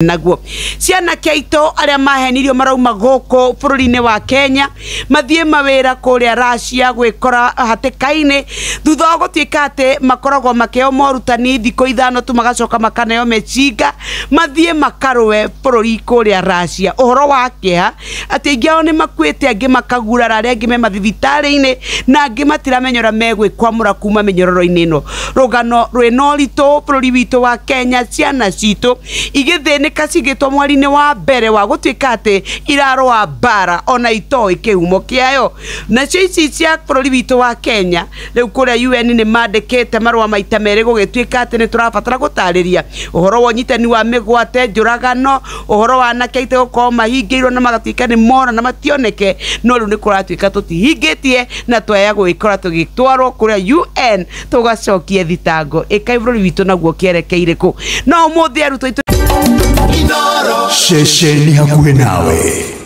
Naguo cianake aitũ arĩa mahenirio marauma gũkũ bũrũri-inĩ wa Kenya mathiĩ mawĩra kũrĩa Russia gwĩkora hatĩka-inĩ thutha wa gũtuĩka atĩ makoragwo makĩheo morutani thikũ 5 tu, magacoka makaneo mĩcinga mathiĩ makarũe bũrũri kũrĩa Russia. Ũhoro wa kĩeha atĩ aingĩ ao nĩ makuĩte, angĩ makagurara, arĩa angĩ me mathibitarĩ-inĩ na angĩ matiramenya ũrĩa megwĩkwamũra kuma mĩnyororo-inĩ ĩno. Rũgano rwĩna ũritũ bũrũri witũ wa Kenya, ciana citũ igĩthĩnĩka cigĩtwo mweri-inĩ wa mbere wa gũtuĩka atĩ irarũa mbara ona itoĩ kĩhumo kĩayo. Nacio ici cia bũrũri witũ wa Kenya rĩu kũrĩa UN nĩ mandĩkĩte marũa maita merĩ gũgĩtuĩka atĩ nĩ tũrabatara gũtarĩria ũhoro wa ũnyitani wa mĩgwate, njũragano, ũhoro wa anake aitũ gũkorwo mahingĩirwo na magatuĩka nĩ mora na mationeke, no rĩu nĩ kũratuĩka tũtihingĩtie na twaya gwĩkora tũgĩtwarwo kũrĩa UN tũgacokie thitango. Ĩkai bũrũri witũ naguo kĩerekeire kũ? No ũmũthĩ arutwo aitũ Ceceni hakuhĩ nawe.